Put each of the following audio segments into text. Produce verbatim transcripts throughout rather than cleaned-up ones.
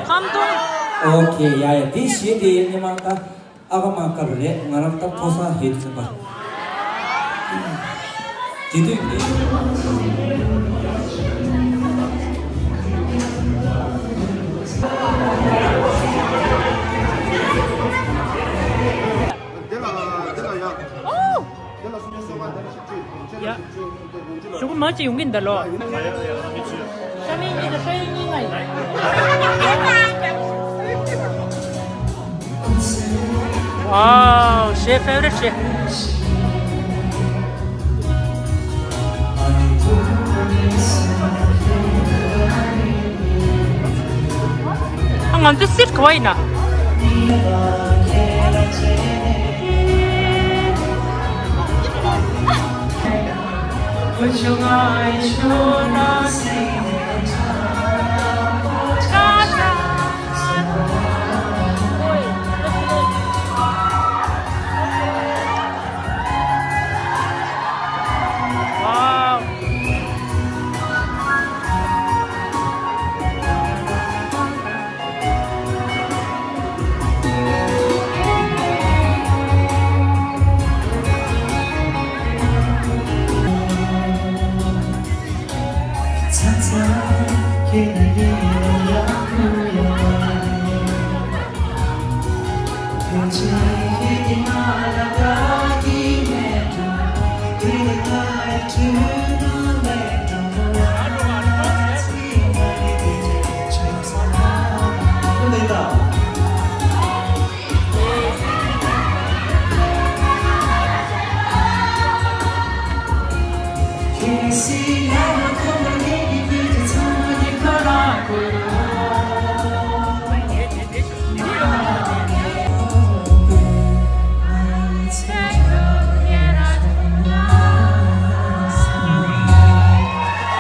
ཁམས་སྟོང་། ཨོ་ཁེ། ཡ་ཡ། དེ་གཞས་དེ་ཉི་མ་ད་ཨ་ཁ་མ་ཀ་རུ་རེད། ང་རང་ད་ཕོ་གསར་ཧེ་ཚན་པ། དེ་དུས་ནས། ཡ། གཞུག་གུ་མ་ཅིག་ཡོང་གི་འདུག་ལོ། ཤ་མེད་གཉིས་དང་ཤ་ཡིན་གཉིས་ལྔ་ཡིན། Wow, chef favorite chef. ང་ཚོ་སིར་ག་བ་ཡིན་ན།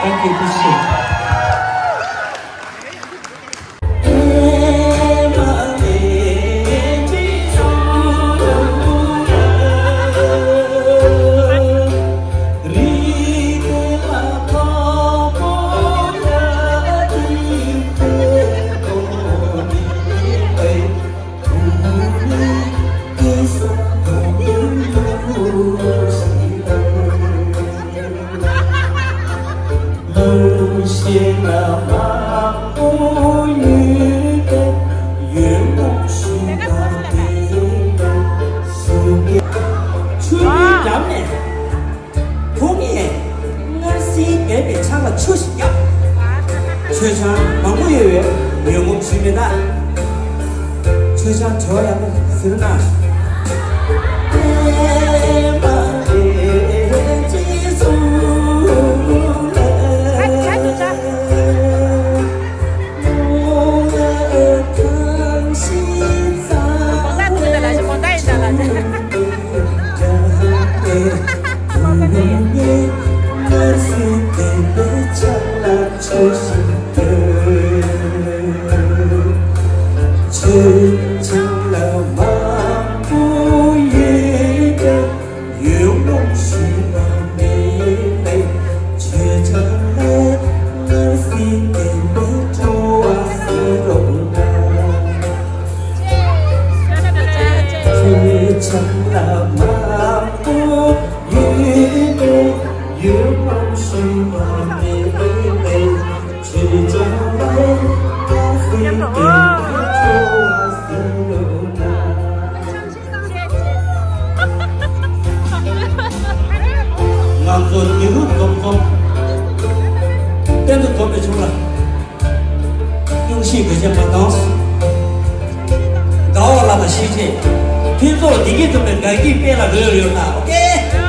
Thank you, appreciate. ཆུ་ཡོད་རྒྱབ་ནས། བུ་ངས་སྔར་སྲིད་འདས་པའི་ཆང་ལ་ཆུ་ཞིག་བརྒྱབ། མཆོད་ཆང་མང་པོ་ཡོད་པས་ཡོད་ངོ་ཞུས་མེད་ད། མཆོད་ཆང་བྲེལ་བ་ཡག་པོ་ཟེར་ན། ང་ཚོ་ཉི་རུ་འཛོམས་འཛོམས། གཏན་དུ་འཛོམས་པའི་བྱུང་ལ། སྙུང་གཞི་དགོས་ཆེན་མ་གཏོང་། དགའ་བ་ལ་མ་ཤེས་ཆེ། ཕུན་ཚོགས་བདེ་སྐྱིད་འཛོམས་པའི་དགའ་སྐྱིད་དཔལ་ལ་རོལ་ཡོད་ན། ཨོ་ཀེ།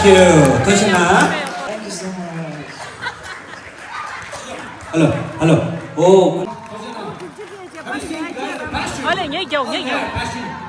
ཐུགས་རྗེ་གནང་། Hello, hello. Oh. ཨ་ལེ་ངས་རྒྱག་ངས་རྒྱག་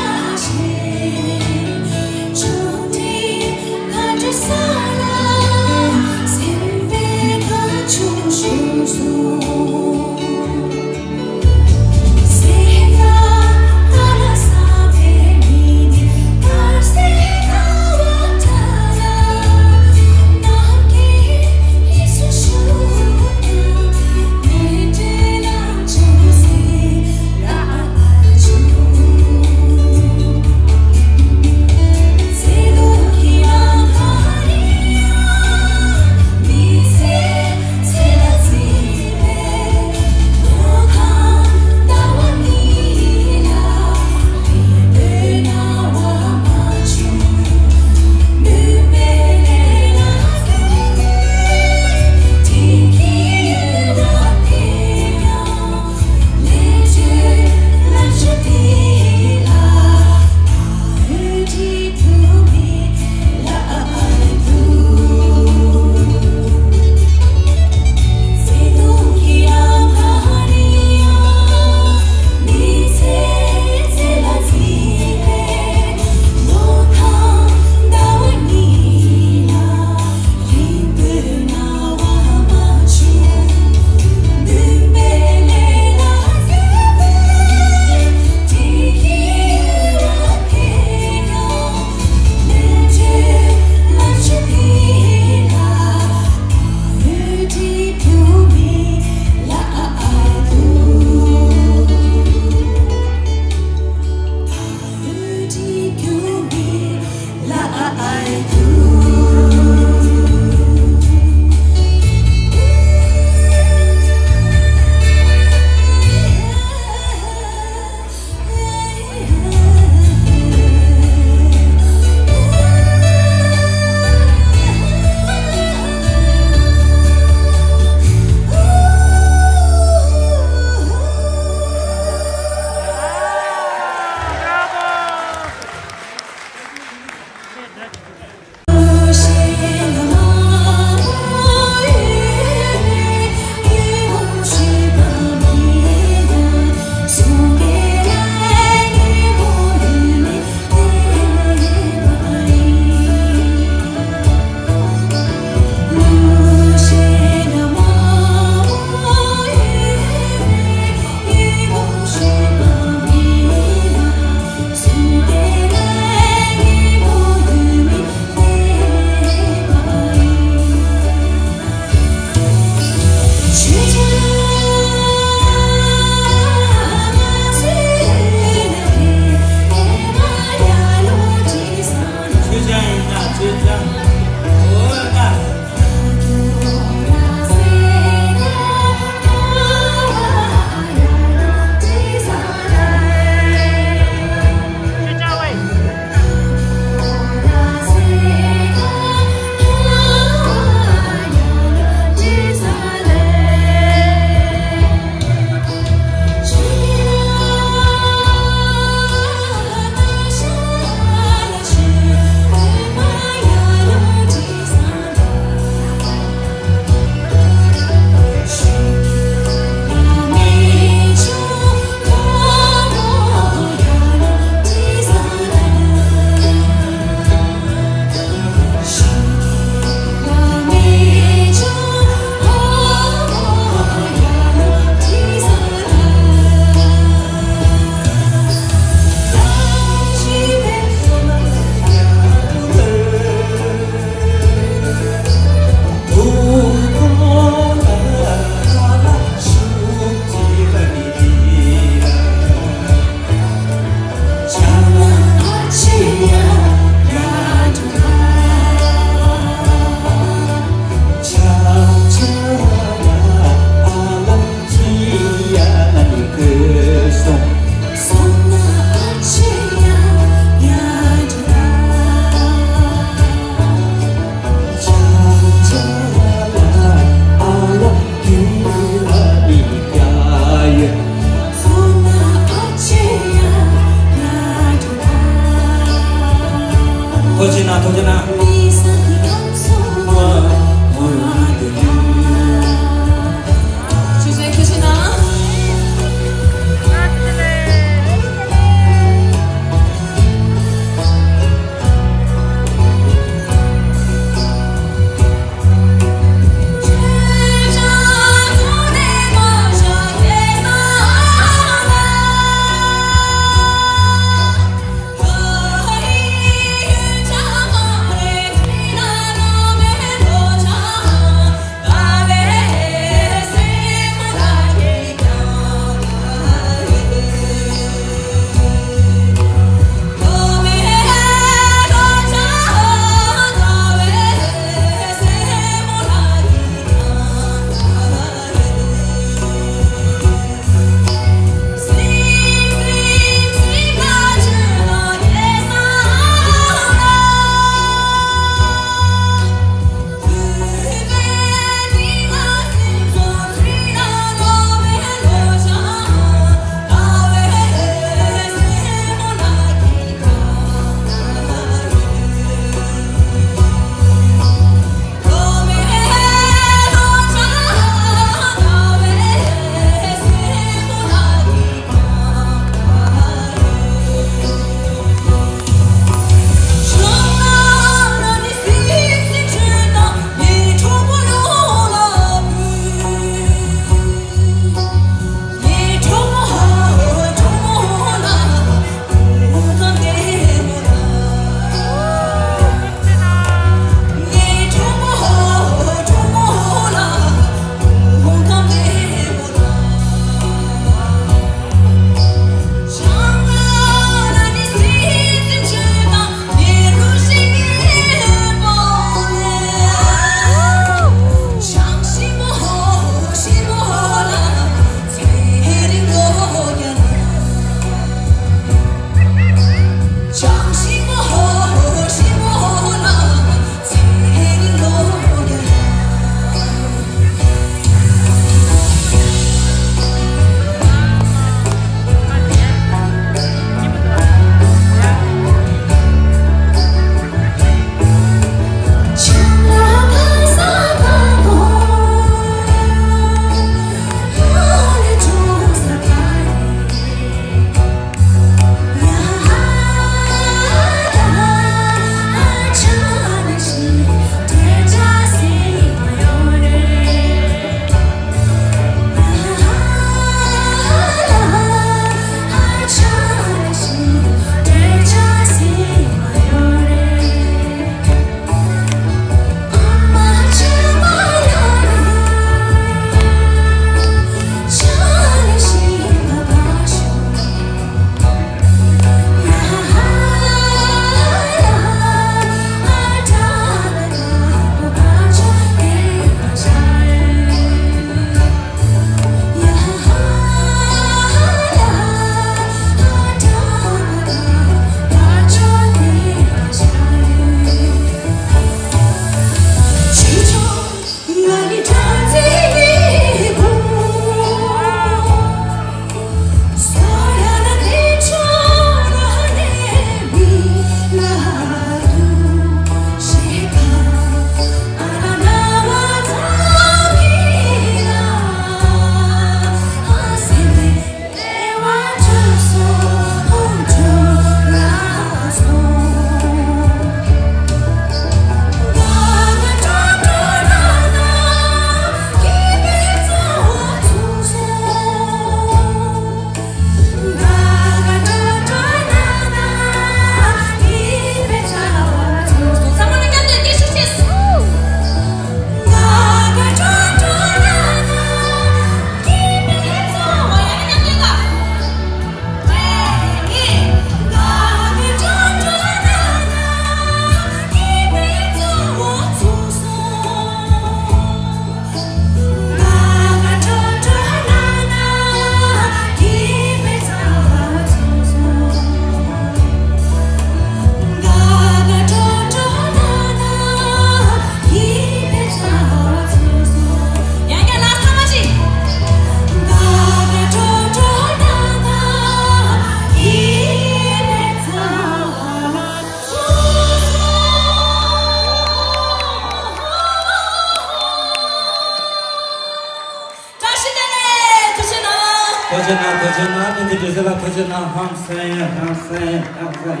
ཐུགས་རྗེ་གནང་། ཐུགས་རྗེ་གནང་། བསྟན་འཛིན་སྒྲོལ་གསལ་ལགས་ཐུགས་རྗེ་གནང་། ཧམ་སེ་ཧམ་སེ་ཧམ་སེ།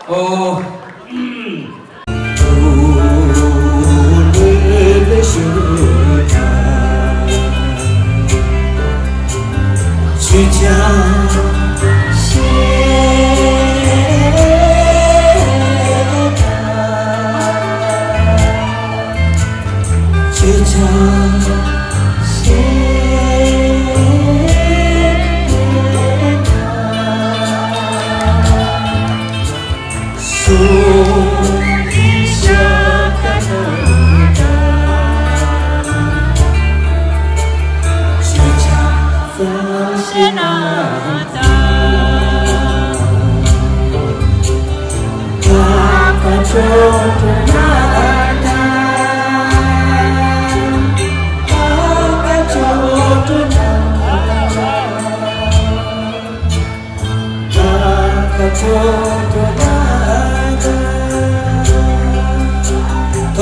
ཨོ།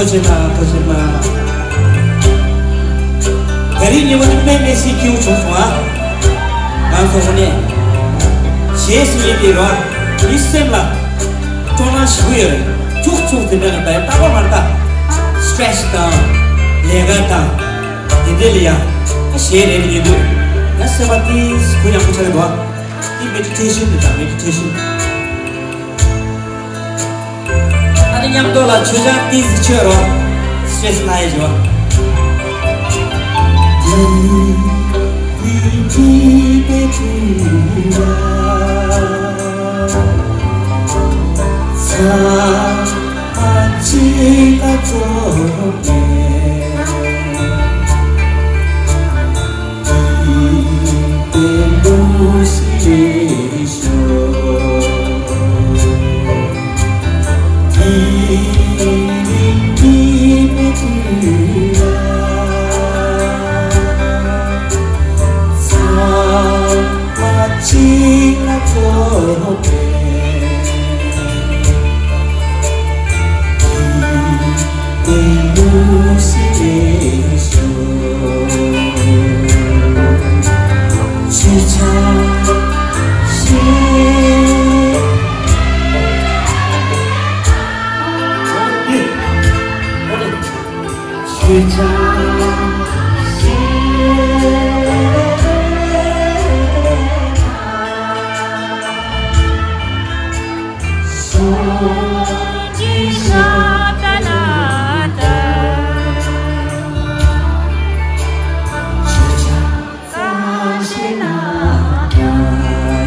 ཐུགས་རྗེ་གནང་། ཐུགས་རྗེ་གནང་། ད་རིང་ཉིན་མོ་འདི་དཔེ་མི་སྲིད་སྐྱིད་པོ་བྱུང་སོང་ཨ། ང་ཚོ་དངོས་གནས་གཞས་སུ་ཡིན་པའི་རོ། མི་སེམས་ལ་སྤྲོ་སྣང་ཞེ་པོ་ཡོད་རེད། ཁྱུག་ཁྱུག་དེ་འདྲ་ལ་ད་རྟག་པར་མ་རེད་ད། སི་ཊེ་རེ་སི་དང་ལས་ཀ་དང་དེ་འདྲ་ལ་ཡ་གཞས་རེ་རེ་ཉན་དུས་ང་སེམས་པ་ཏིས་གུ་ཡངས་པོ་ཆགས་འདུག་ཨ། འདི་མེ་ཌི་ཊེ་ཤན་རེད་ད། མེ་ཌི་ཊེ་ཤན། ཨ་ནི་མཉམ་དུ་ལ་མཆོད་ཆང་ཏིས་མཆོད་རོགས། སི་ཊེ་རེ་སི་ན་ཡ་ཇོ།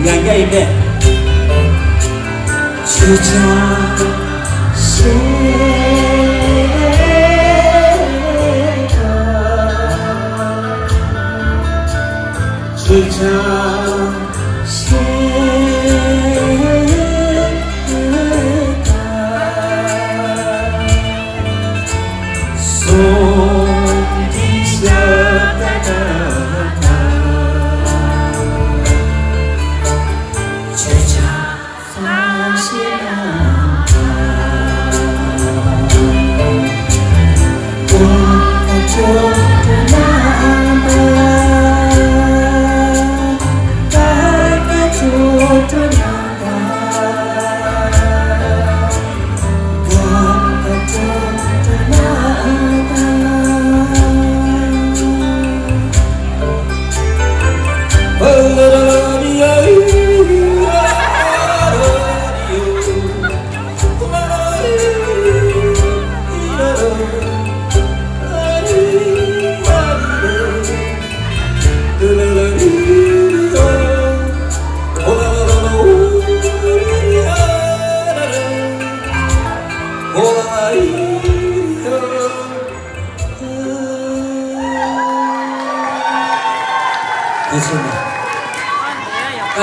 ཡང་བསྐྱར་ཡིན་པས།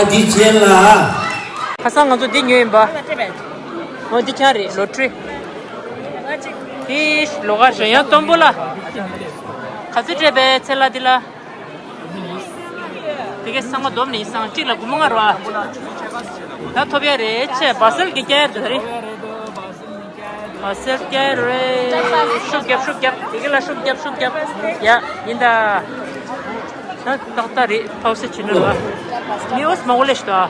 ཨ་འདི་བྱས་ལ། ཁ་སང་ང་ཚོ་འདི་ཉོས་ཡིན་པ། འོ་འདི་ཁྱང་རེད། ལོ་ཊི་རི། ཨིས་ལོ་ག་ཞོ་ཡང་སྟོན་པོ་ལ། ག་ཚོད་སྤྲད་པའི་ཚེ་ལ་འདི་ལ། དེ་གའི་ཚང་མ་བསྡོམས་ནས་ཡིན་ཙང་གཅིག་ལ་དགུ་མོ་ལྔ་རེད་བ། ད་ཐོབ་ཡ་རེད་ཆེ། བ་སེལ་གྱི་སྐྱེལ་རེད་ད་རེད། བ་སེལ་སྐྱེལ་རེད། ཤུགས་རྒྱབ་ཤུགས་རྒྱབ། དེ་གའི་ལ་ཤུགས་རྒྱབ་ཤུགས་རྒྱབ། ཡ་ཡིན་ད། ད་ཏག་ཏག་རེད། ཧའོ་སི་ཆི་ནོར་བ། མི་ཨོ་སི་མ་འོ་ལེ་ཤི་ད། ཨོ་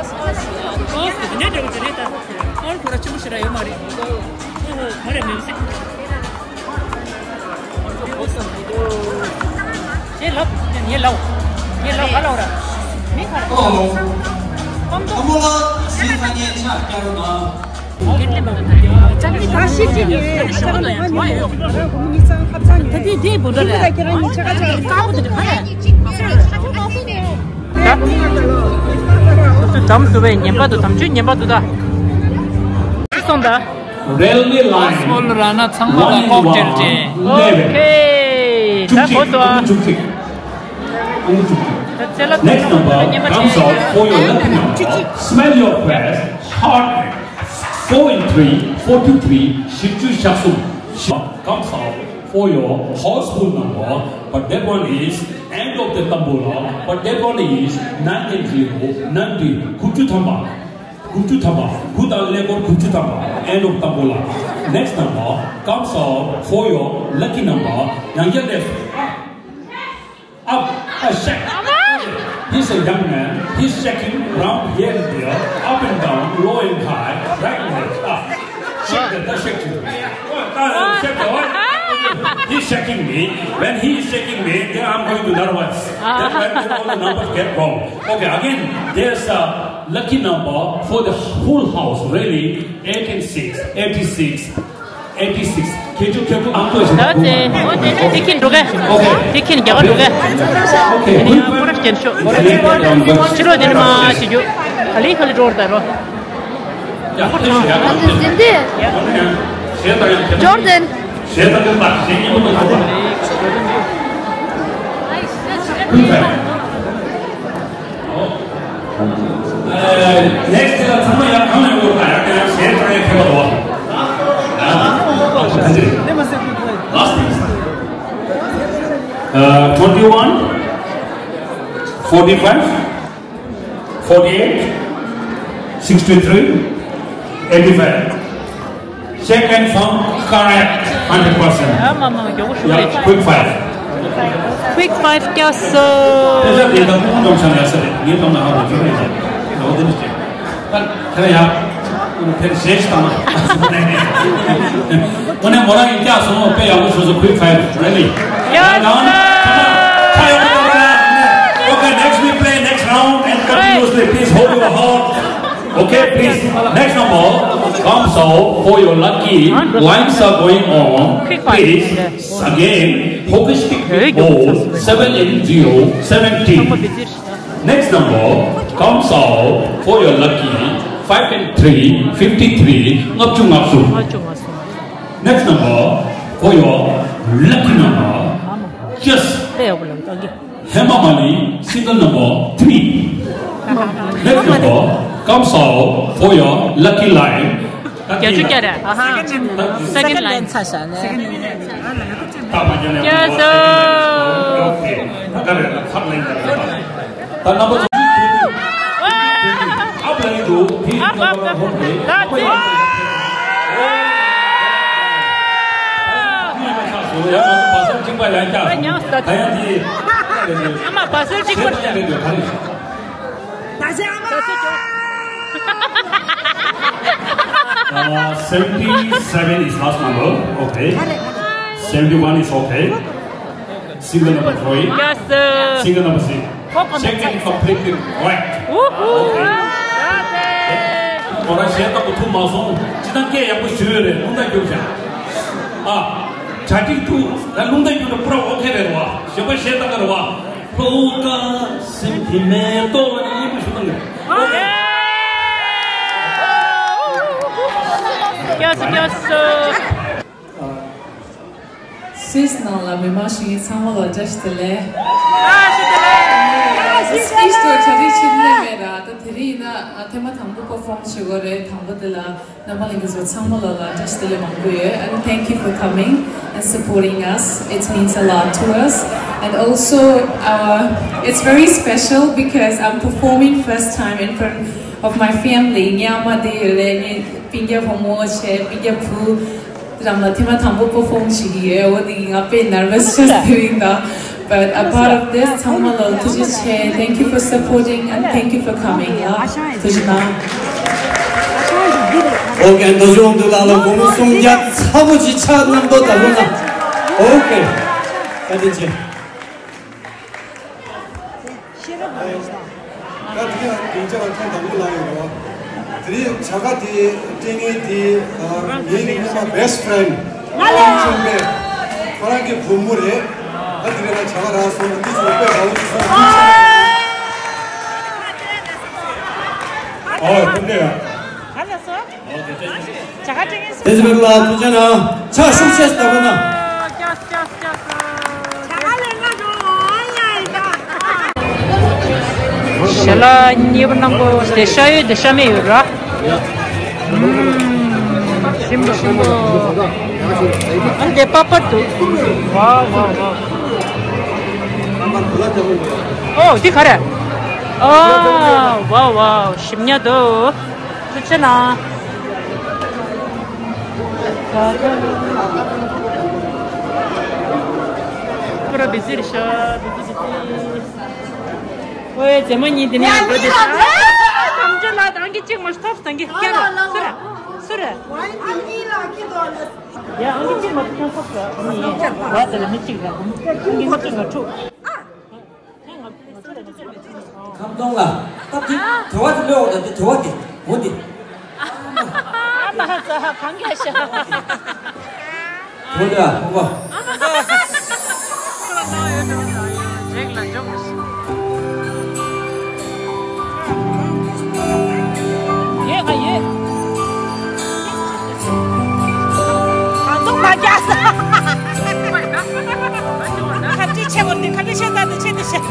སི་དེ་འདྲ་འདྲ་བོ་དེ་རེད་ད། ཨོ་ཁོ་ར་ཆུང་ཞིག་ར་ཡོད་མ་རེད། ཨོ་ཧོ་མ་རེད་མི་སྲིད། ཨོ་སི་ངས་ལབ་ངས་ལབ་ག་ལབ་ར། མི་ཁ་ར། ཨོ་ཧོ། ཨ་མོ་ལགས་སི་ཐ་ཉེ་ཆ་སྐྱ་རོ་ན། དམ་སུ་བའི་ཉན་པ་དུ་དམ་ཆོས་ཉན་པ་དུ་ད། སོང་ད། Railway line སོལ་ར་ན་ཚང་མ་ལ་ཁོག་སྤྲད་ཅེ། ཨོ་ཁེ། ད་གོ་སོ། Next number comes out for your lucky number. Smell your face, heart rate. Four in three, forty-three, ཞིབ་འཇུག་བཞག་གསུམ། Comes out for your horseful number, but that one is end of the tombola, but that one is nine and zero, ninety, དགུ་བཅུ་ཐམ་པ། དགུ་བཅུ་ཐམ་པ། དགུ་དང་ཀླད་ཀོར་དགུ་བཅུ་ཐམ་པ། End of tombola. Next number comes out for your lucky number. ཡང་བསྐྱར་ལས། Up, a shake. He's a young man. He's shaking round here and there, up and down, low and high, right and left. Ah, shake that, that shake you. He's shaking me. When he is shaking me, then I'm going to nervous. That's why all the numbers get wrong. Okay, again, there's a lucky number for the whole house, really. Eight and six, eighty-six. eighty-six. ཁྱེད་ཚོ་ཁྱེད་ཚོ་ཨང་ཐོ་ཞིག་ད་ཚེ་ཨོ་དེ་དེ་ཁྱེད་འགྲོ་ག་དེ་ཁྱེད་འགྱ་ག་འགྲོ་ག་དེ་ནི་ཡང་པོ་ར་སྐྱེན་ཤོག་ཕྱི་ལོགས་དེ་ནི་མ་བྱེད་རྒྱུ། ག་ལེ་ག་ལེ་འགྲོ་ར་ད་རོ། ད་ཚེ་འཛིན་དེ། ཇོར་ཌན། Next ལ་ཚང་མ་ཡར་གང་ནས་འགྲོ་དང་ཡར་གང་ཞལ་གང་ཡང་ཁེལ་བ་རོ། Last thing. Uh, twenty-one, forty-five, forty-eight, sixty-three, eighty-five. Second song correct, hundred percent. ཨ་མ་མ་མགྱོགས་པོ་ཞུ་རེད། Yeah, quick five. Quick five སྐྱོ་སོ། དེ་ཚོ་དེ་དང་ཁོང་ཚོ་ཆ་ཡ་ས་རེད། ངས་དང་ན་ཧ་གོ་ཚོད་རེད། ད་འོ་དེ་ནི་ད་ཁ་ཡ་ཁོང་ཕེར་ཞེས་དང་ཨོ་ནེ་མོ་རང་ཡིན་ཀྱག་སོང་། དཔེ་ཡག་པོ་བྱུང་སོང་། Quick five, really. ཁ་ཡག་པོ་བཏང་ར། Okay, next we play next round and continuously please hold your horn. Okay, please. Next number comes out for your lucky. Lines are going on. Please, again, hockey stick with ball, seven in zero, seventeen. Next number comes out for your lucky, five and three, fifty-three, ལྔ་བཅུ་ལྔ་བཅུ། Next number for your lucky number. Yes. ཧེ་མ་མ་ནི་single number three. Next number comes out for your lucky line. བརྒྱད་ཅུ་གྱ་རེ། ཨ་ཧ། Second line. ཚ་ཤ་ནས། ད་མ་རྒྱ་ནས། ཡ་སོ། ད་ག་རེ་ལ་ཁག་ལེན་ག་རེ་ལ། ད་རྣམ་པ་ཚོ། ཨབ་ལ་ཡིན་འདུག་དེ་ཨབ་ཨབ་ཨབ། ཧོབ་རེད། ད་དེ། ཡ་ང་ཚོ་བ་སར་གཅིག་པ་ཡང་བཀྱག་སོང་། ད་ཡང་དེ། ཨ་མ་བ་སར་གཅིག་པ་རེད། ད་ཆ་ཨ་མ། Uh, seventy-seven is last number. Okay. Seventy-one is okay. Single number three. Yes, sir. Single number six. Check it completely right. Woohoo! Okay. ཁོ་རང་གཞས་བཏང་གི་ཐུབ་མ་སོང་། ཅི་ལྟར་སྐད་ཡག་པོ་ཞུས་ཡོད་རེད། རླུང་རྟ་རྒྱུགས་བཞག་ཨ། གྲ་སྒྲིག་ཐུབ་ད། རླུང་རྟ་རྒྱུགས་ན་པུ་ར་ཨོ་ཁེ་རེད་བ། གཞས་པ་གཞས་བཏང་གི་རེད་བ། ལྷོ་ཀ་སེམས་ཀྱི་མེ་ཏོག་ལ་ནི་སྙིང་པོ་ཞུ་བཏང་གི་རེད། ཡ་སི་ཡ་སི། སུད་སི་ནང་ལ་མི་མང་ཞིག་ཡིན། ཚང་མ་ལ་བཀྲ་ཤིས་བདེ་ལེགས། བཀྲ་ཤིས་བདེ་ལེགས། སི་ཊེཇ་དུ་གྲ་སྒྲིག་བྱེད་ནུས་མེད་ར། ད་དེ་རིང་ཡིན་ན་ཐེངས་མ་དང་པོ་པར་ཕོམ་བྱེད་དགོས་རེད། དང་པོ་དེ་ལ་རྣམ་པ་ལྷན་རྒྱས་ཚོ་ཚང་མ་ལ་ལ་བཀྲ་ཤིས་བདེ་ལེགས་མང་པོ་ཡོད། And thank you for coming and supporting us. It means a lot to us. And also, uh, it's very special because I'm performing first time in front of my family. ངའི་ཨ་མ་དེ་ཡོད་རེད། ངའི་སྤུན་ཀྱག་བུ་མོ་བྱས། སྤུན་ཀྱག་བུ། རང་ལ་ཐེངས་མ་དང་པོ་པར་ཕོམ་བྱེད་ཀྱི་ཡོད། འོ་དེ་ང་དཔེ་ནར་ཝས་ཆགས་དེ་རིང་ད། But a part of this, ཚང་མ་ལ་ཐུགས་རྗེ་ཆེ། Thank you for supporting and thank you for coming. ཐུགས་རྗེ་གནང་། ཨོ་ཀེ། ད་གཞུང་དུ་ལ་ལ་སྒོར་མོ་སུམ་བརྒྱ་ཚ་པོ་ཅིག་ཆག་གནང་དོ། ད་ལོ་ན། ཨོ་ཀེ། བཀའ་དྲིན་ཆེ། ད་དེ་ཡང་སྡིངས་ཆ་ལ་ཐེངས་དང་པོ་ལ་ཡོད་རེད་བ། དེ་རིང་བྱ་དགའ་དེ་སྤྲད་མཁན་དེ་ངའི་སྔོན་མ་best friend ཁོང་ཆུང་པས་ཁོ་རང་གི་བུ་མོ་རེད། ད་དེ་རིང་ལ་བྱ་དགའ་རག་སོང་། འདི་ཚོ་དཔེ་དགའ་བོ་ཞིག་སོང་། ཨོ་ཐུགས་རྗེ་ཆེ། ག་ལ་སོ། བྱ་དགའ་སྤྲད་མཁན་སུ། དེ་ཚོ་ལ་ཐུགས་རྗེ་གནང་། ཕྱག་ཤུགས་ཆེ་ཞིག་བརྡབས་རོགས་གནང་། ཞལ་ལག་མཉེས་པོ་གནང་གོ། དེ་ཤ་ཡོད་དེ་ཤ་མེད་ཡོད་ར། ཨུམ། ཞིམ་པོ་ཞིམ་པོ། ཨ་འདི་པགས་པ་འདུག་ཝའོ་ཝའོ་ཝའོ། ཨོ་འདི་ག་རེ། ཨོ་ཝའོ་ཝའོ་ཞིམ་ཉག་འདུག་ཐུགས་རྗེ་གནང་། ཁོ་ར་བི་ཟི་རེད་ཤག་བི་ཟི་བི་ཟི། ཨོའི་མཛེས་མ་གཉིས་འདི་ནས་ཡར་འགྲོ་དེ་ཤག་དམ་ཆོས་ལགས་ད་ཨང་ཀི་གཅིག་མ་ཐོབ་ད་ཨང་ཀི་བརྒྱ་ར་སུ་ར་སུ་ར། ཡ་ཨང་ཀི་གཅིག་མ་ཐོབ་ཐོབ་ཤག་ཨང་ཀི་བ་དེ་ལ་མི་གཅིག་ར་ཨང་ཀི་ལྔ་བཅུ་ང་དྲུག་ཁམས་སྟོང་ལ། སྟབས་ཀྱིས་དྲི་བ་དེ་ལོས་འོ་ད་དེ་དྲི་བ་དེ་འོ་དེ། ཨ་མ་ཚ་གང་ག་ཤ། འོ་དེ་ཨ་ཁོ་པ། ཡོད་ག་ཡོད། གང་འདུག་མ་རྒྱག་ས། ཁ་བྲིས་ཆེ་བོ་འདི་ཁ་བྲིས་ཆེ་ས་འདི་ཆེ་འདི་ཆེ།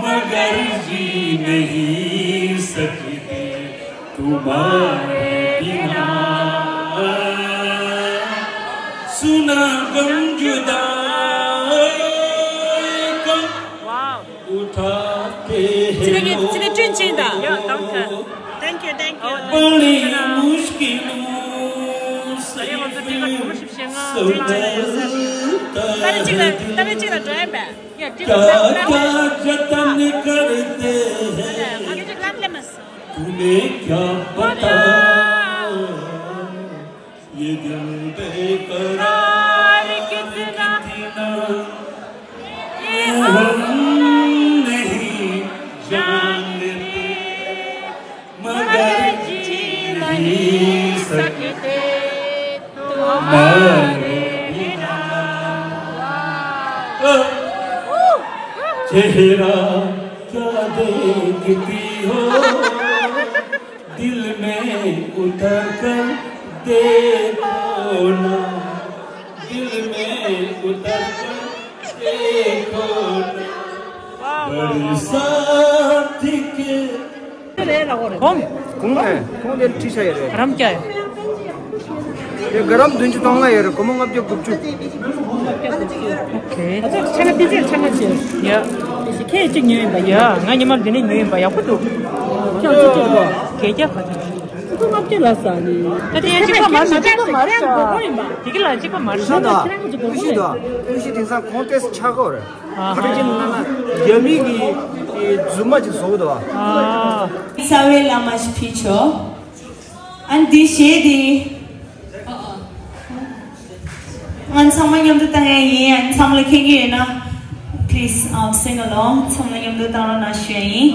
मगर जी नहीं सकते तुम्हारे बिना। सुना गम जुदाई का, उठाते हैं लोग। Thank you, thank you. बड़ी मुश्किलों से फिर संभलता है। क्या क्या जतन करते हैं, तुम्हें क्या पता। ये दिल बेकरार कितना, ये हम नहीं जानते, मगर जी नहीं सकते तुम्हारे बिना। चेहरा क्या देखती हो, दिल में उतर कर देखो ना, दिल में उतर कर देखो ना, बरसात के। གོང་། གོང་ནས་གོང་དེ་ཁྲི་ཤ་ཡོད་རེད། རམ་ཀྱ་ཡོད། དེ་ག་རམ་བདུན་ཅུ་སྟོང་ལྔ་ཡོད་རེད། སྒོར་མོ་ལྔ་བརྒྱ་དགུ་བཅུ། ཨོ་ཁེ། ཨ་ཚོ་ཆ་ན་ཏི་ཙེར་ཆ་ན་ཅི། ཡ། ཁྱེད་ཅིག་ཉོས་ཡིན་པ་ཡ། ང་ཉི་མ་འདི་ནས་ཉོས་ཡིན་པ། ཡག་པོ་འདུག་ཁྱོད་ཅིག་ཅིག་གོ། གས་རྒྱ་ག་ཚོད། ཁོ་ལྔ་བརྒྱ་ལ་ཟ་ནི། ད་དེ་ཡང་གཅིག་པ་མར་ཤ། གཅིག་པ་མར་ཤ། དེ་གི་ལ་གཅིག་པ་མར་ཤ། ཀུ་ཤི་དང་། ཀུ་ཤི་དང་། ཀུ་ཤི་དེང་སང་གོང་ཏོག་ཙམ་ཆག་གི་རེད། ཨ་ཧ། ཁ་ཅིག་ན་ན་རྒྱ་མི་གི་རྫུན་མ་ཅིག་བཟོ་གི་འདུག་ཨ། རྩ་བའི་བླ་མ་ཞིག་ཕུལ་ཆོག་ཨ་འདི་གཞས་འདི། ང་ཚང་མ་མཉམ་དུ་བཏང་ཡ་ཡིན། ཨ་ཚང་མ་ལ་མཁྱེན་གྱི་ཡོད་ན། Please, um, sing along. ཚང་མ་མཉམ་དུ་བཏང་རོགས་གནང་ཞུ་ཡ་ཡིན།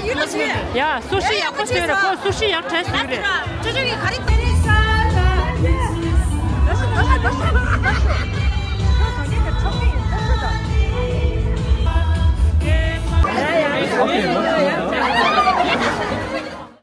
ཡ། སུ་ཤི་ཡག་པོ་བཟོས་རེད། ཁོ་སུ་ཤི་ཡག་བྲས་བཟོས་རེད། ཅོ་ཅོ་གིས་ག་རེ་བྱས་རེད།